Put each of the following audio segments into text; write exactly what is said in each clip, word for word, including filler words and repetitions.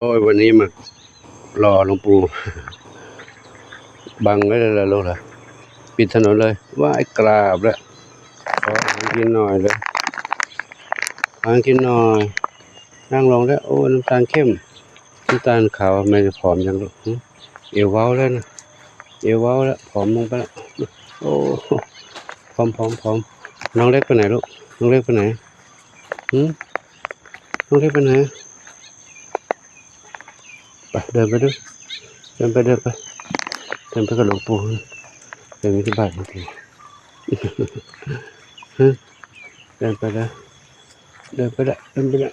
โอ้ย วันนี้มารอหลวงปู่ บังไว้เลยล่ะลูกเหรอ ปิดถนนเลย ไหว้กราบแล้ว ขออาหารกินหน่อยเลย ขออาหารกินหน่อย นั่งลงแล้ว โอ้ น้ำตาลเข้ม น้ำตาลขาว ทำไมผอมจังลูก หึ เอวเว้าแล้วนะ เอวเว้าแล้ว ผอมลงไปแล้ว โอ้ ผอม ผอม ผอม น้องเล็กไปไหนลูก น้องเล็กไปไหน หึ น้องเล็กไปไหน ไป เดินไปดู เดินไป เดินไป เดินไปกับหลวงปู่ เดินไปที่บ้านบางที หึ เดินไปแล้ว เดินไปแล้ว เดินไปแล้ว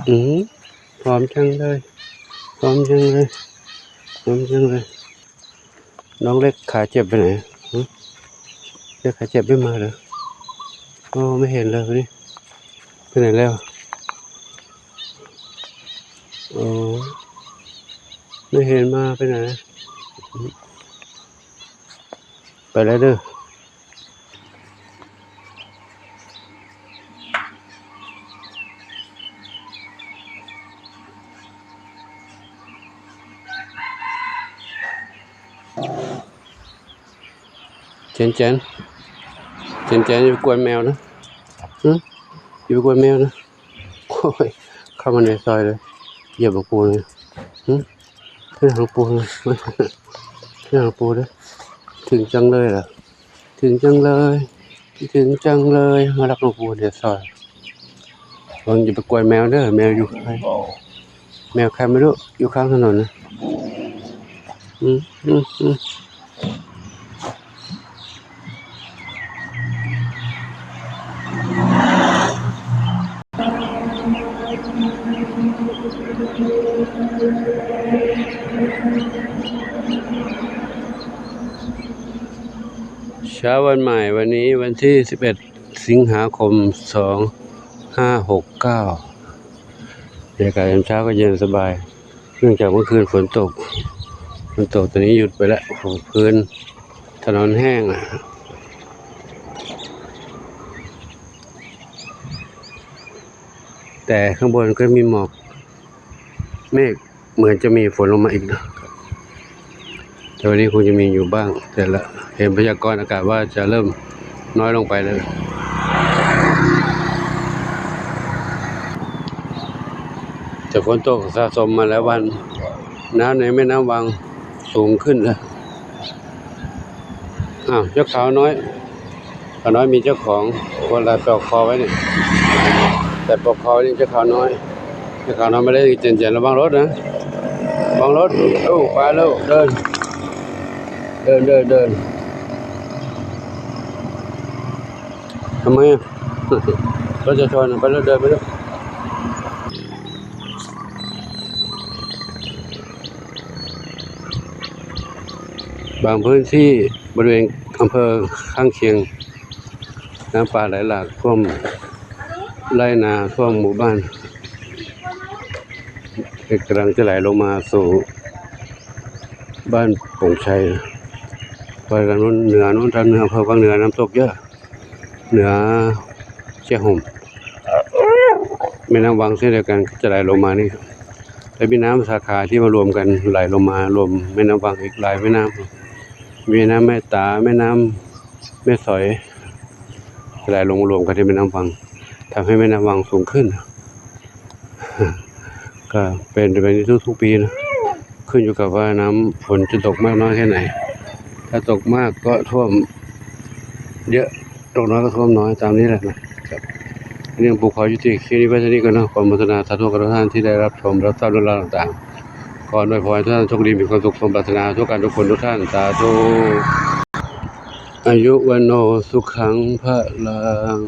อืม ผอมจังเลย ผอมจังเลย ผอมจังเลย น้องเล็กขาเจ็บไปไหน หึ เล็กขาเจ็บไม่มาเหรอ โอ้ ไม่เห็นเลยวันนี้ ไปไหนแล้ว โอ้ ไม่เห็นมา ไปไหน ไปแล้วเด้อ เจนเจน เจนเจน อย่าไปกวนแมวนะ หึ อย่าไปกวนแมวนะ โอ้ย เข้ามาในซอยเลย เหยียบหลวงปู่เลย หึ เรื่องหลวงปู่เลย เรื่องหลวงปู่เลย ถึงจังเลยเหรอ ถึงจังเลย ถึงจังเลย มารับหลวงปู่ในซอย หวังอย่าไปกวนแมวเด้อ แมวอยู่ใคร แมวใครไม่รู้ อยู่ข้างถนนนะ อืม อืม อืม เช้าวันใหม่ วันนี้วันที่สิบเอ็ด สิงหาคม สองห้าหกเก้า บรรยากาศยามเช้าก็เย็นสบาย เนื่องจากเมื่อคืนฝนตก ฝนตก ตอนนี้หยุดไปแล้ว ของพื้นถนนแห้งอะ แต่ข้างบนก็มีหมอก เมฆเหมือนจะมีฝนลงมาอีกนะ แต่วันนี้คงจะมีอยู่บ้าง แต่ละ เห็นพยากรณ์อากาศว่าจะเริ่มน้อยลงไปเลย แต่ฝนตกสะสมมาแล้ววัน น้ำในแม่น้ำวังสูงขึ้นแล้ว อ้าว เจ้าขาวน้อย ขาวน้อยมีเจ้าของ คนละปลอกคอไว้เนี่ย แต่ปลอกคอไว้นี่เจ้าขาวน้อย เจ้าขาวน้อยไม่ได้เจนเจน ระวังรถนะ ระวังรถ เอ้า ไปแล้ว เดิน เดิน เดิน เดิน ทำไมอะ รถจะชน ไปแล้ว เดินไปแล้ว บางพื้นที่บริเวณอำเภอข้างเคียง น้ำป่าไหลหลากท่วมไร่นา ท่วมหมู่บ้าน กำลังจะไหลลงมาสู่บ้านโป่งชัย ไปทางนู้น เหนือนู้น ทางเหนือ อำเภอวังเหนือ น้ำตกเยอะ เหนือเชียงโฮม แม่น้ำวังเช่นเดียวกัน จะไหลลงมานี่ และมีน้ำสาขาที่มารวมกันไหลลงมารวมแม่น้ำวังอีกหลายแม่น้ำ มีแม่น้ำแม่ตา แม่น้ำแม่สอย ไหลลงมารวมกันที่แม่น้ำวัง ทำให้แม่น้ำวังสูงขึ้น ก็เป็นแบบนี้ทุกๆปีนะ ขึ้นอยู่กับว่าน้ำฝนจะตกมากน้อยแค่ไหน ถ้าตกมากก็ท่วมเยอะ ตกน้อยก็ท่วมน้อย ตามนี้แหละนะครับ เรื่องปู่ขอยุติคลิปนี้ไว้เท่านี้ก่อนเนาะ ขออนุโมทนาสาธุกับทุกท่านที่ได้รับชมรับทราบเรื่องราวต่างๆ ขออวยพรให้ทุกท่านโชคดีมีความสุขสมปรารถนาทุกการทุกคนทุกท่าน สาธุ อายุวัณโณสุขังพลัง